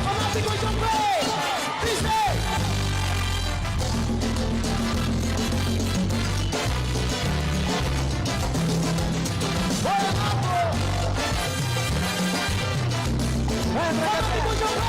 Fanátiko Jumpé! Bis'é! Fanátiko Jumpé!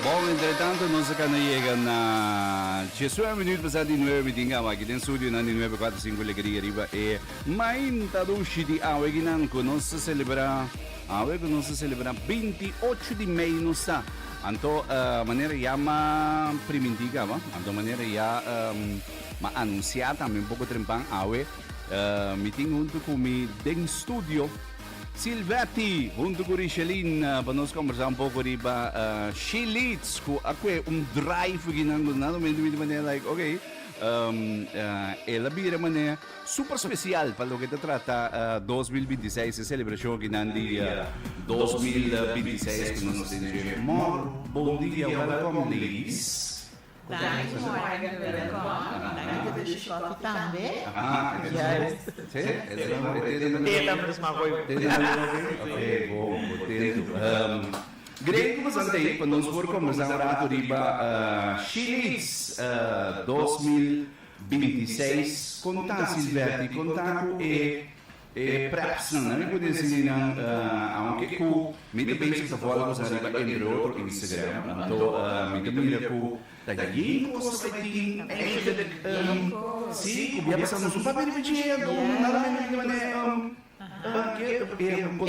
Bon, entretanto nos a cana yega na 19 minuut pasá di 9 mi tin caba aki den studio nan di 945 Alegria riba e mainta dushi di awe kinan cu nos ta celebra awe cu nos ta celebra 28 di mei nos ta Anto manera ya m'a primintí kaba, anto manera ya m'a anunsiá tambe un poko trempan awe, mi tin huntu ku mi den studio Silvetti huntu ku Richeline pa nos kombersá un poko riba She Leads ku a kue un drive akinan ku na momento mi ta manera like ok el a bira manera Super special pa loke ta trata 2026, e celebracion akinan di 2026 cu nos ta tene dje. Mor, bon dia, welcome ladies. Danki Morgan, welcome. Danki pa dushi koffie tambe. Aha, Juist. Sí, Te tambe ta smaak hopi. Te tambe hopi? Ok, bon, contento. Greg, como esnan ta ei pa nos por conversa un rato riba She Leads 2026. 26, Kon ta, Silverti? Kon ta ku e e prepsnan? Nan mi por desi nan, aunke ku mi ta bezig ta follow boso riba entre otro Instagram, anto mi ta mira ku ta yen kos ta bai tin eigenlijk, si, ku bia pasa nos un papia riba dje, anto nada menos di manera. E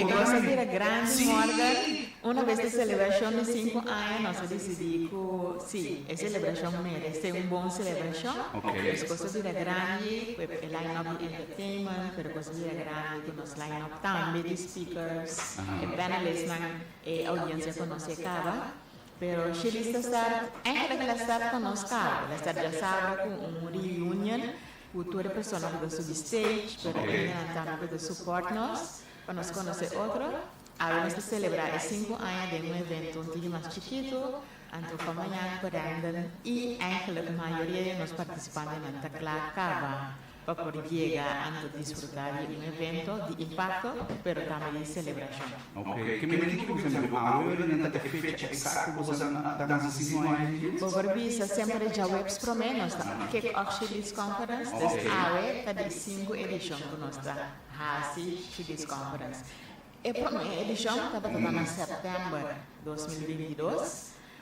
cos a bira grandi Morgan, una bes di celebracion di cinco aña nos a dicidi cu si, e celebracion merece un bon celebracion, pues cos a bira grandi cu e line up di entertainment, pero cos a bira grandi cu nos line up tambe di speakers, e panelistnan, e audiencia conoce caba, pero Shirley ta start, eigenlijk el a start cu nos caba, el a start diasabra cu un reunion Ku tur e persona ku ta subi stage, pero e hendenan tambe ku ta support nos pa nos konosé otro. Awe nos ta selebrá e sinku aña den un evento un tiki mas chikitu, anto pa mañan Brandon i eigenlijk mayoria di nos partisipantenan ta kla kaba pa por yega anto disfrutá di un evento di impakto pero tambe di selebrashon. Ok, ke mi tin ku bisa mi awe ora nan ta e fecha eksakto ku boso a dansa sismo aña di? Bo por bisa semper e djaweps promé nos ta kick off She Leads Conference, dus awe ta di sinku edishon ku nos ta hasi She Leads Conference. E promé edishon tabata ta na sèptèmber 2022,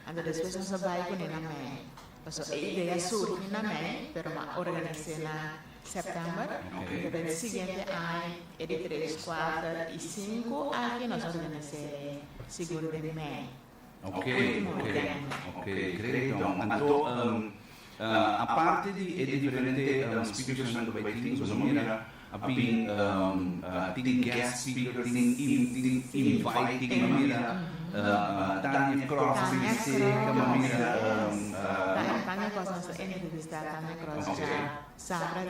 anto despues nos a bai kuné na mei. Pasobra e idea surgi na mei, pero m'a organis'é na sèptèmber. Pero e siguiente aña, e di tres, kuater i sinku aki nos organis'é sigur den mei. Ok, ok, ok, great don. Anto, aparte di e diferente speakersnan ku bai tin, nos a mira a bin tin guest speaker, tin tin invite, tin a mira Tania Cross a bin seka, a mira. Tania Cross nos a entrevista Tania Cross dja sabra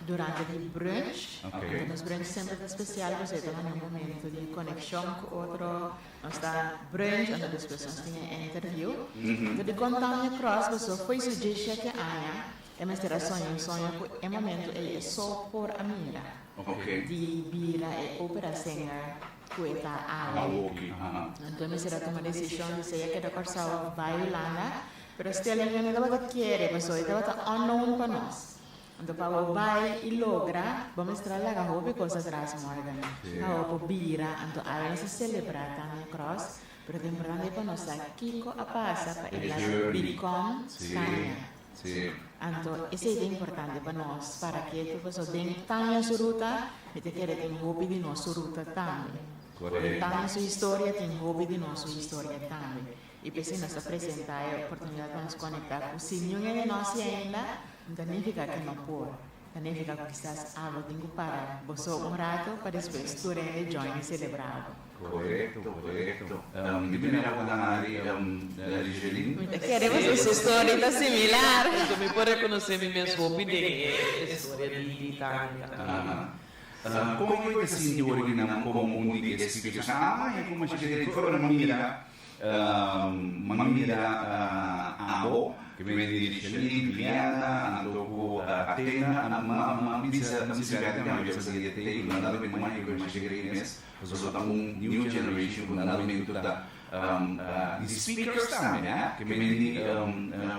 durante di brunch. Anto nos brunch semper ta spesial pasobra e ta un momento di konekshon ku otro. Nos ta brunch anto despues nos tin e interview. Anto dikon Tania Cross pasobra fo'i su dieshete aña E mester a soña un soño ku e momentu ei e so por a mira di bira e opera singer ku e ta awe. Anto e mester a tuma desishon di sea keda Kòrsou òf bai Hulanda, pero still e no tabata kere pasobra e tabata unknown pa nos. Anto pa bo bai i logra, bo mester a laga hopi kos atras Morgan, pa bo por bira. Anto awe nos a selebrá Tania Cross, pero ta importante pa nos sa kiko a pasa pa e la become Tania. Anto esei ta importante pa nos para ketu paso den Tania su ruta mi ta kere tin hopi di nos su ruta tambe. Den Tania su historia tin hopi di nos su historia tambe. I p'esei nos ta presenta e oportunidat pa nos konekta ku si niun hende no hasi ainda, no ta nifiká ke no por. Ta nifiká ku kisas abo tin ku para boso un rato pa despues tur hende join i selebrá abo. Korekto, korekto. Di primera ku nan a ri Richeline. Mi ta kere boso su story ta similar. Anto mi por rekonosé mi mes hopi den e storia di Tania. Kon bo ta sinti ora di nan komo un di e speakers? Ah, e komo shi kere ora mira M'a mira abo, ke men di Richeline, Juliana, anto ku Athena, m'a bisa Silvete, m'a bisa di Athena, ku nan ta bini mai ku masha grei mes, pasobra ta un new generation ku nan ta bini ku ta di speakers tambe, ke men di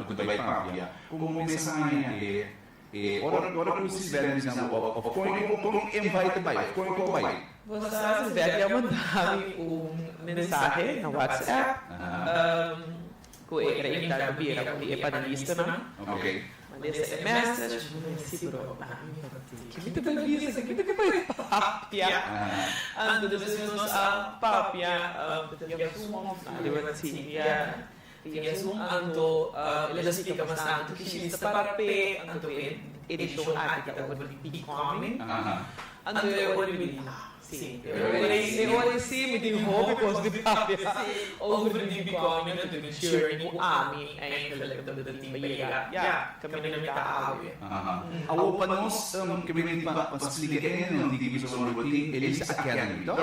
ku ta bai papia. Komo mes aña e E ora ora ku Silvete bisa bo of of kon kon invite bai of kon kon bai. Bo sa Silvete a manda mi un mensahe na WhatsApp ku e kere invita mi bira un di e panelistanan. Mand'e e message, mi di si bro, ami no tin ke mi ta bai bisa, ke mi ta bai papia. Anto despues nos a papia via Zoom of riba si via Via Zoom anto el a splika mas tantu ki shi ta para p'e anto e edishon aki ta over di becoming. Anto e ora mi di ah si e ora si mi tin hopi kos di papia over di becoming anto mi journey ku ami eigenlijk tabata tin pa yega ya kaminda mi ta awe. Awor pa nos kaminda pa splika e hende nan di ki pasobra bo tin Elisa Academy toh?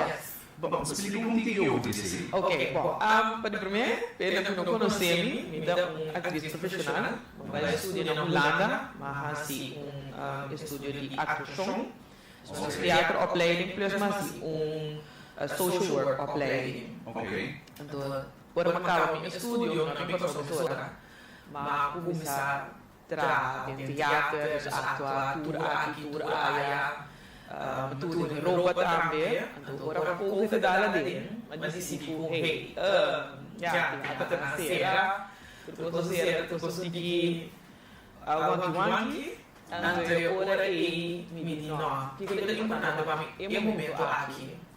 Bon, splika un tiki over di esei. Ok, bon, pa di promé, pa esnan ku no konosé mi, mi ta un aktris profeshonal. Mi bai studia na Hulanda, mi a hasi un estudio di aktuashon, un teateropleiding plus mi a hasi un social work opleiding. Anto, ora mi a kaba mi estudio, mi a bin Kòrsou mesora, mi a kuminsá traha den teater, dus aktua tur aki, tur aya, tur den Europa tambe. Anto ora Covid a dal aden, a disidi ku hey, ya, teater ta sera, tur kos a sera, tur kos a tiki wanki wanki. Anto e ora ei mi di no, kiko ta importante pa mi e momento aki?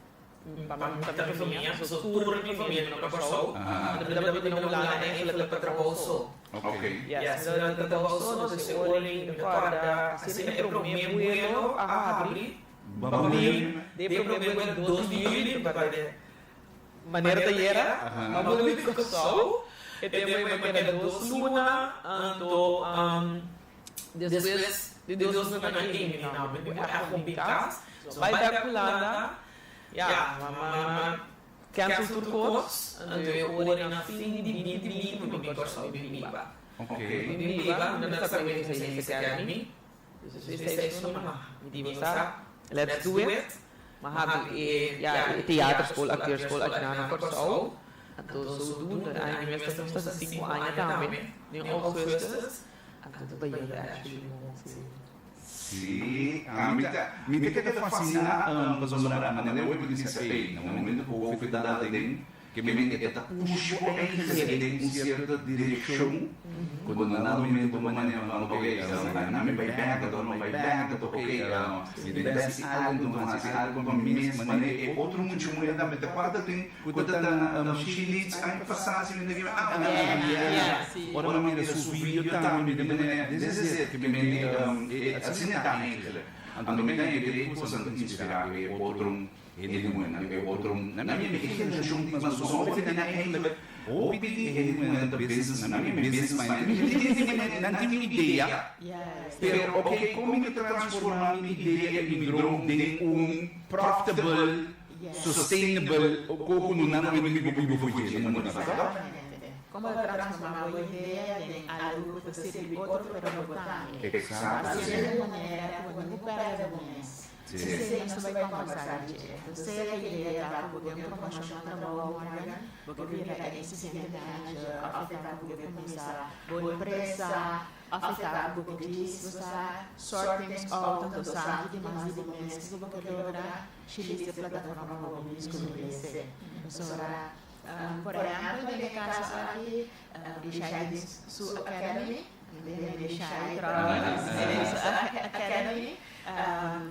Pa mi ta mi famia, so tur mi famia ta na Kòrsou, anto mi tabata bini na Hulanda eigenlijk pa trabou so. Yes, mi tabata trabou so, entonces e ora ei mi ta kòrda asina e promé buelo a habri, den e promé buelo dos di juli, mi ta kòrda manera ta yera, mi a bolbe Kòrsou, e tempu ei mi a keda dos luna, anto despues di dos luna ei mi no, mi por a bin kas, so bai bèk Hulanda. Ya, mama cancel tur cos, anto e ora na fin di binti binti mi bin Kòrsou, mi bin biba. Mi bin biba, mi no sa ku mi sa Elise Academy, dus esei esun ma mi di bo sa, let's do it. Mi a habri e, ya, e theaterschool, acteerschool akinan na Kòrsou, anto zodoende, ai mi mester nos ta hasi sinku aña tambe, den augustus, anto ta bayendo actually bon, si. Sí, ami ta, mi ta keda fasciná pasobra manera hopi di bisa ey, na momento ku hopi ta dal aden, ke men e ta push bo eigenlijk den un sierto direkshon, ku na dado momento bo manera van oke, mi bai bek anto no bai bek anto oke, mi ta hasi algu anto hasi algu pa mi mes, manera e otro mucha muher tambe ta kual ta tin ku ta ta she leads aña pasá si mi ta ah ora mi mira su video tambe mi ta manera this is it ke men di asina ta eigenlijk anto mi ta hende e kosan ta inspirá e otro hende muhernan e otro na mi e generashon di mas hopi nan eigenlijk hopi di e hende muhernan ta business nan mi business minded nan tin un idea pero ok kon mi ta transforma mi idea i mi droom den un profitable Sustainable o ku no nan lo biba biba for dje nan no ta sa. Como ta transforma bo idea den algo ku ta sirbi otro pero no bo tambe. Exacto. Haciendo di manera ku bo no perde bo mes. Esei nos ta bai combersa di dje. Entonces sea e idea ta ku bo ke un promoshon na trabou morgen, bo ke bira e assistente manager of e ta ku bo ke kuminsa bo empresa, Of e ta ku bo ke djis bo sa sort things out anto sa ki di mas di bo mes kiko bo ke logra shilis e plataforma pa bo bin diskubri esei. Pasobra por ehèmpel den e kaso aki Rishai tin su academy. Mi ta Shai trouwens, Academy.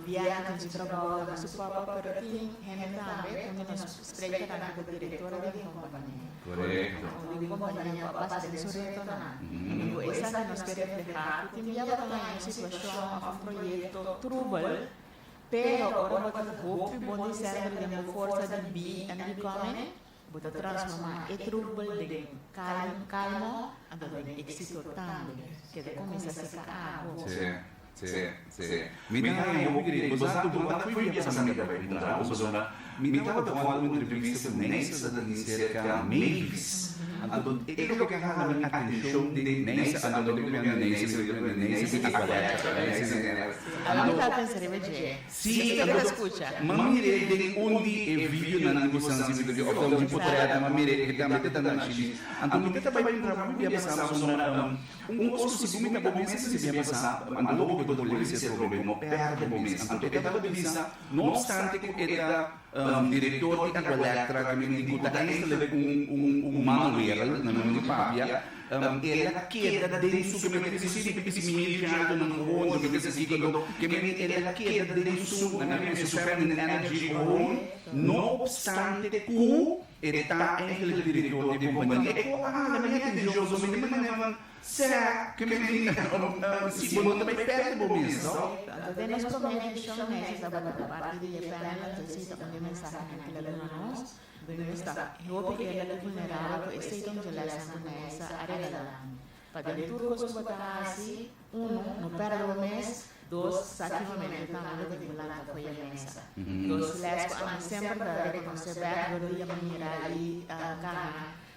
Bianca su trabou ta su papa, pero tin hende tambe, unda nos spreker tambe ku direktora di un kompania. Di un kompania ku a pasa den su retonan. I ku esaki nos ke reflehá ku tin bia bo ta haña un situashon òf un proyekto trubel, pero ora bo ta hopi bon disènder den bo forsa di be and becoming, Bo ta transformá e trubel den kalm, kalmo, anto den éksito tambe. Keda kuminsá seka abo. Sí, sí, sí. Mi ta haña hopi great. Bo sa, bo ta fo'i bia pasa mi ta bai puntra bo, pasobra mi tabata wòrdu un entrevista ku Neisa ta tin serka Mavis. Anto e loke a hala mi atenshon den Neisa, anto mi ta papia Neisa, mi ta papia Neisa di Aqualectra, Neisa di. Abo mi ta pensa riba dje. Sí, m'a mir'é den un di e videonan di bosan si mi ta of ta un potret, m'a mir'é e tambe ta tanda chini. Anto mi ta bai puntra mi bia pasá pasobra un kos ku sigur mi ta bo mes si bia pasá, anto hopi ku ta bolbe bisa atrobe, no pèrdè bo mes. Anto e tabata bisa, no opstante ku e ta direktor di Aqualectra, ku mi ku ta eigenlijk un un mano wereld, na mi di papia, El a keda den su ke mi si si mi diciendo nan gewoon ke mi si kiko ke mi el a keda den su na mi su feminine energy gewoon no obstante ku e ta eigenlijk director di compania e ko a hala mi atencion so mi ta manera van sè ke mi si bo no ta bai perde bo mes no. Anto den nos prome edicion Nexus tabata parti di e panel anto esei ta un di e mensahenan ku el a duna nos. Nos ta hopi eerlijk i vulnerabel ku esei ta un dje lèsnan ku Neysa a regalá mi. Pa den tur kos ku bo ta hasi, unu, no pèrdè bo mes, dos, sa ki momento tambe bo tin ku lanta for e mesa. Dos lès ku ami semper ta rekonosé bèk dor di mira i kana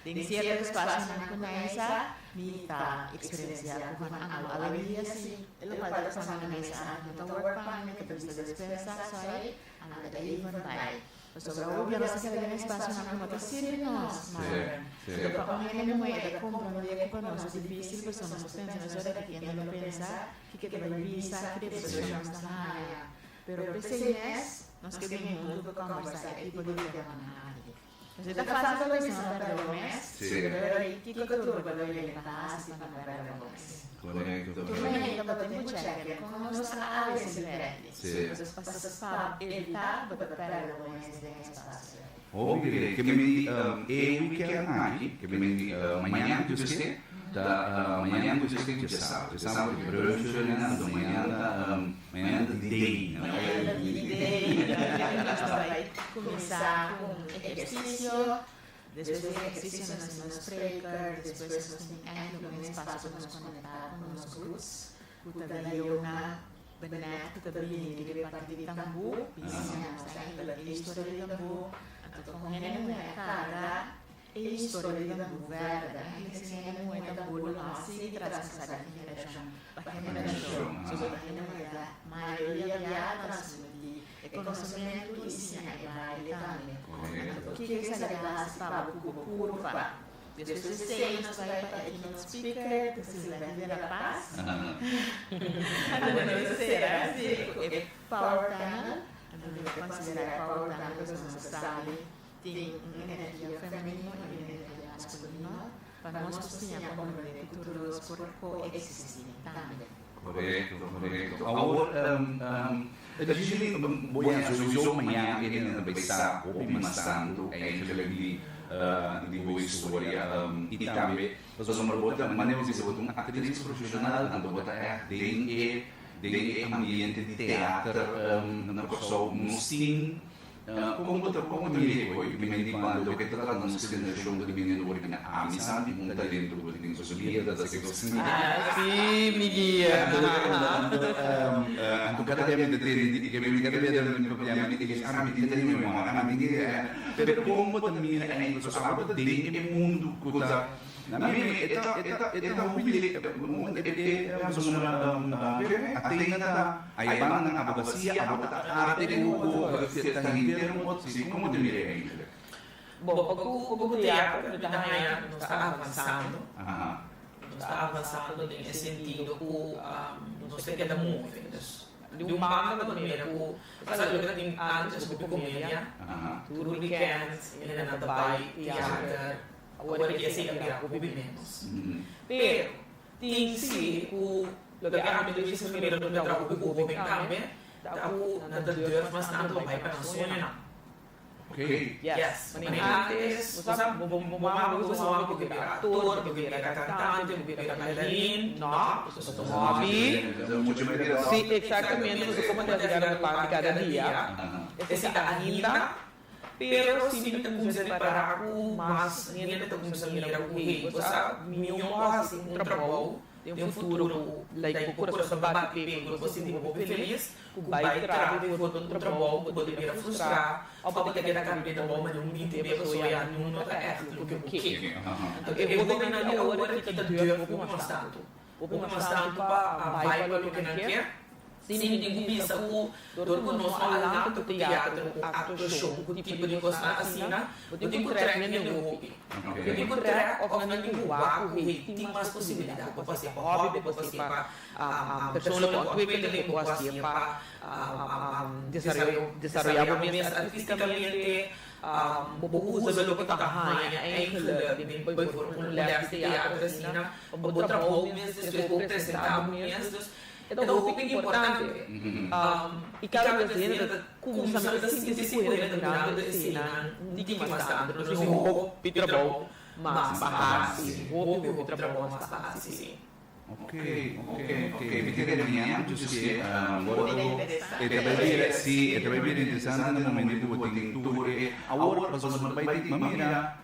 den sierto espasionan ku Neysa, mi ta eksperensiá ku van angu. Awendia si e lokual ta pasando na mesa aki no ta wòrk pa mi, mi ta bisa despensa, sorry, ami ta even bai. Pasobra hopi nos ta keda den espasionan ku no ta sirbi nos, Marvin. Anto pa un hende muhé e ta komprondé ku pa nos ta difísil pasobra nos ta pensa mesora ki kende lo pensa, kiko ta bai bisa, ki reputashon nos ta haña. Pero p'esei mes nos ke bini huntu pa kòmbersá e tipo di temanan aki. Pasobra e ta fásil pa bisa no pèrdè bo mes, pero ei kiko tur bo lo yega ta hasi pa no pèrdè bo mes. Tur hende bo tin ku chèkè kon nos ta awe sinti. Entonces pa pa evita bo ta perde bo mes den espacio. Hopi great. Ke men di e weekend aki, ke men di mañana ku Dios ke, ta mañana ku Dios ke ku djasabra. Djasabra ke brunch nan, anto mañana ta mañana ta D-day. Mañana ta D-day. Nos ta bai kuminsá ku un ehersisio, despues di ehersisio nos tin un spreker, despues nos tin eigenlijk un espacio pa nos konektá ku nos roots, ku ta Leona Benet ku ta bini riba e parti di tambú, bin siña nos eigenlijk e historia di tambú, anto kon hende muhé karga e historia di tambú verder. Eigenlijk sin hende muhé tambú lo no a sigui traspasá di generashon pa generashon. So bo ta hende muhé ta mayoria bia transmití e konosementu i siña e baile tambe. Anto kiko esaki ta hasi pa bo ku bo kurpa? Despues di esei nos bai pa e keynote speaker, ku Silvette de la Paz. Anto nos sera si ku e power panel. Anto mi ta konsiderá e power panel pasobra nos ta sabi tin un energia femenino i un energia maskulino pa nos por siña komprendé ku tur dos por koeksistí tambe. Korekto, korekto. Awor, Gisele, bo ya sowieso mañana e hende ta bai sa hopi mas tantu eigenlijk di di bo historia i tambe pasobra bo ta manera bo bisa bo ta un aktris profeshonal anto bo ta ègt den e den e ambiente di teater na Kòrsou nos tin Kon bo ta kon bo ta mira e koe? Mi menti pa loke ta trata nos generashon ku ta bini awor ki na ami sa di un talento ku bo ta tin so guia ta ta seko si. Ah si mi guia. Anto kada bia mi ta tende di ke mi kada bia mi ta papia mi ta ami tin talento mi amor ami tin pero kon bo ta mira eigenlijk so abo ta den e mundu ku ta Na mi e ta e ta e ta hopi le e e pasobra Athena ta ayabanda nan abogacia abo ta arte ku ku ta henter un otro si komo ta mira eigenlijk? Bon pa ku pa ku teatro mi ta haña nos ta avansando nos ta avansando den e sentido ku nos ta keda move dus di un banda bo ta mira ku Pasá loke ta tin antes hopi komedia tur weekend hendenan ta bai teater. Awor aki esei a bira hopi ménos. Pero, Tin si ku loke ami ta bisa mira no ta traha ku hoben tambe ta ku nan ta durf mas tantu pa bai pa nan soñonan. Yes, manera antes bo sa bo bo mama bo bisa bo ke bira aktor, bo ke bira kantante, bo ke bira bailarin, no, eso ta un hobby. Si, exactamente, pasobra como ta bira un pan di cada dia, esei ta ainda. Pero si mi ta cuminsa ripara cu mas hende ta cuminsa mira cu hey, bo sa mihor bo haci un trabou den un futuro cu like bo curason ta bati p'e cu bo sinti bo hopi feliz cu bay traha bijvoorbeeld un trabou cu bo ta bira frustra of bo ta keda cambia di trabou ma den un binti be pasobra ya no ta echt loke bo ke. Anto e hobennan di awor aki ta durf hopi mas tantu. Hopi mas tantu pa bai pa loke nan ke. Si mi tin ku bisa ku dor ku nos no a lanta ku teatro, ku aktuashon, ku tipo di kosnan asina, bo tin ku trèk hende hopi. Bo tin ku trèk òf nan tin ku wak ku hey tin mas posibilidat. Bo por hasié pa hòbi, bo por hasié pa persoonlijke ontwikkeling, bo por hasié pa desaroyá bo mes artístikamente. Bo por usa loke bo ta haña eigenlijk den bijvoorbeeld un lès di teatro asina pa bo trabou mes despues bo presentá bo mes. Dus e ta hopi importante. I kada bes hende ta kumsa mi ta sinti si ku hende ta mirando eseinan un tiki mas tantu. Nos tin hopi trabou mas pa hasi, hopi hopi trabou mas pa hasi, sí. Ok, ok, ok. Mi ta kere miña just ke ora ku e ta bai bira, si, e ta bai bira interesante na momento ku bo tin tur e awor pasobra bo ta bai tin, bo mira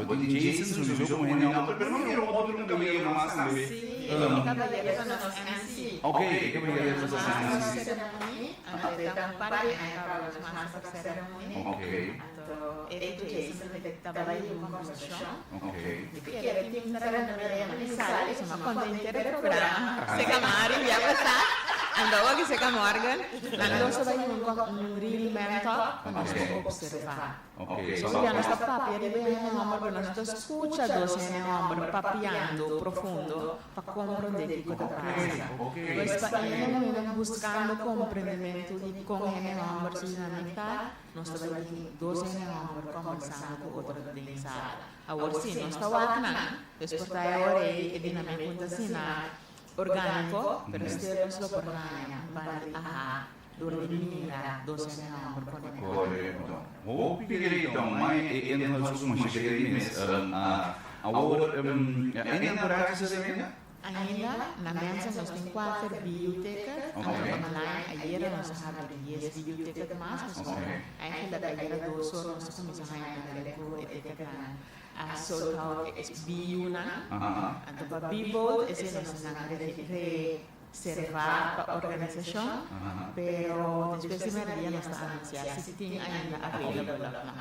bo tin Jason sowieso komo hende homber pero bo mira un otro caballero mas tambe. Si, e caballero ta nos MC. Ok, e caballero ta nos MC. Ceremony, anto e ta un par di aña pa nos master of ceremony. Ok. Anto e ku Jason ta bai hiba un conversacion. Ok. Mi ta kere tin ta rende mi rema di sali so mi a conta henter e programa. Seca Mari ya pasa anto awor ki seca Morgan nan dos ta bai hiba un real man talk pa nos por observa. Ok. So ya nos ta papia riba e hende homber pero nos no ta scucha dos hende homber papiando profundo pa comprende kico ta pasa. Pues pa e hende muhernan buscando comprendimento di con hende homber su dinamica Nos ta bai tin dos hende hòmber kòmbersando ku otro den sala. Awor sí, nos ta wak nan. Dus por ta e ora ei e dinamik un ta asina orgániko, pero still nos lo por haña un par di aha dor di mira dos hende hòmber konektá. Korekto. Hopi great, mai e inhoud su masha great mes. Awor, ainda enkoracha sa Ainda na mesa nos tin kuater BU ticket, anto online ayera nos a habri dies BU ticket mas, pasobra eigenlijk ayera dos or nos a kuminsá haña manera ku e ticketnan a sold out e BU-nan. Anto pa B-boat esei nos a nan reservá pa organisashon, pero despues di merdia nos ta anunsiá si tin ainda available òf no.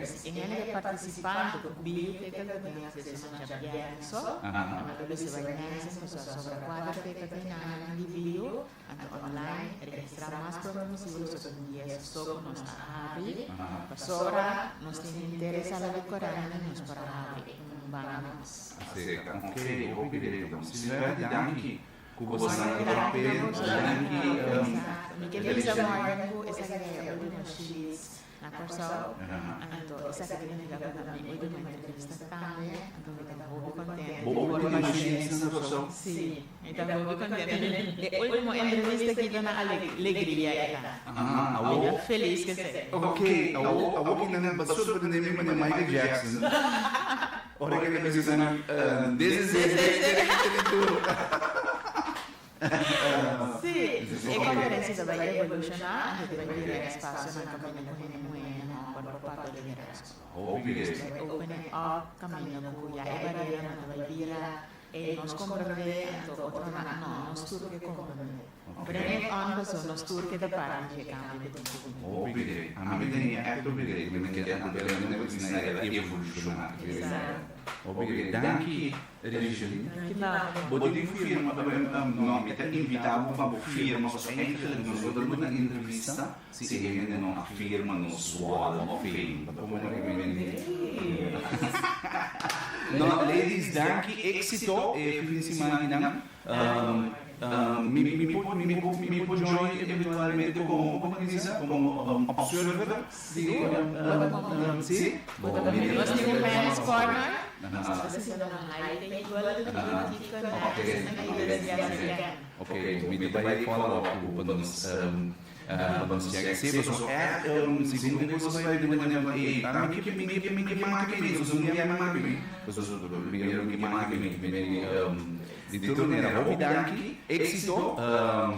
Si e hende ke partisipá anto ku BU ticket ta tin akseso na djabièrnè so. Anto ta bisa bai mensen pasobra sobra kuater ticket di nan di BU anto online registrá mas pronto posibel so tin dies so ku nos a habri pasobra nos tin henter e sala di korant nos por a habri un banda mas. Ok, hopi great. Silvia, danki ku bo sa papel, danki. Mi ke bisa Morgan ku esaki ta e ultimo sheets na Kòrsou, anto esaki ta nifiká ku ta mi ultimo entrevista tambe, anto mi ta hopi kontento. Bo ultimo sheets na Kòrsou? Si, mi ta hopi kontento. E ultimo entrevista aki ta na alegria e ta. Mi ta felis ku esei. Ok, awor ki nan a sorprende mi manera Michael Jackson. Ora ke ta bisa nan this is it, Sí, e konferensia ta bai evolushoná anto ta bai bira espasionan kaminda ku hende muhé i hòmber por papia di liderazgo. Nos ta bai opening up kaminda ku ya e bareranan ta bai bira ey nos komprendé anto otronan no, nos tur ke komprendé. Bring it on paso nos tur ke ta parti di e kambio ku tin ku bini. Hopi great. Ami ta haya ègt hopi great. Mi keda ku bela mi ta bisa el a evolushoná. Hopi great. Danki Richelyn. Bo tin ku firma no mi ta invita bo pa bo firma pasobra eigenlijk nos no ta duna entrevista si e hende no a firma nos wall of fame. No ladies danki exito e fin di siman akinan. Mi mi por mi por mi por join eventualmente como como ta bisa como observer di si? Nos tin un fans corner. Nos ta haciendo un high table, beauty connect. Ok, mi ta bai follow up ku pa nos pa nos check. Sí, paso echt si un kos bai di manera ku ey ta mi ke mi ke mi ke maki mi, so un dia mi maki mi, paso mi ke maki mi, mi di tur manera hopi danki, éxito,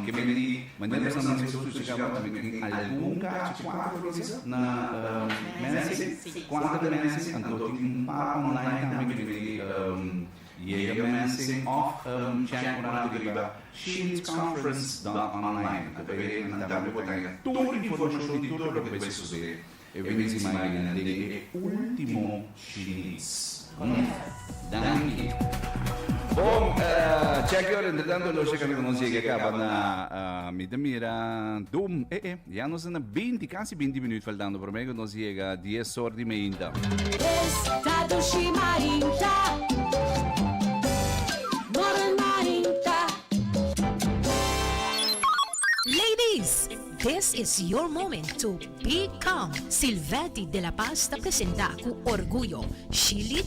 ke mi di manera ku nos a scucha kaba mi tin algun kachi kuater lo bisa na Mensing, kuater Mensing, anto tin un par online tambe ke mi di. Yega Mensing of check un rato riba sheensconference dot online. Ku p'e nan tambe por haña tur informashon di tur loke bai sosodé e fin di siman den e ultimo Sheens. Danki. Bon, check yor entretanto lo sheka ku nos yega kaba na mi ta mira dum eh eh ya nos ta na binti kasi binti minuut faltando prome ku nos yega dies or di meinta. Esta dushi mainta, Morning mainta. Ladies, this is your moment to become. Silvetti de la Paz ta presenta cu orguyo Shilly.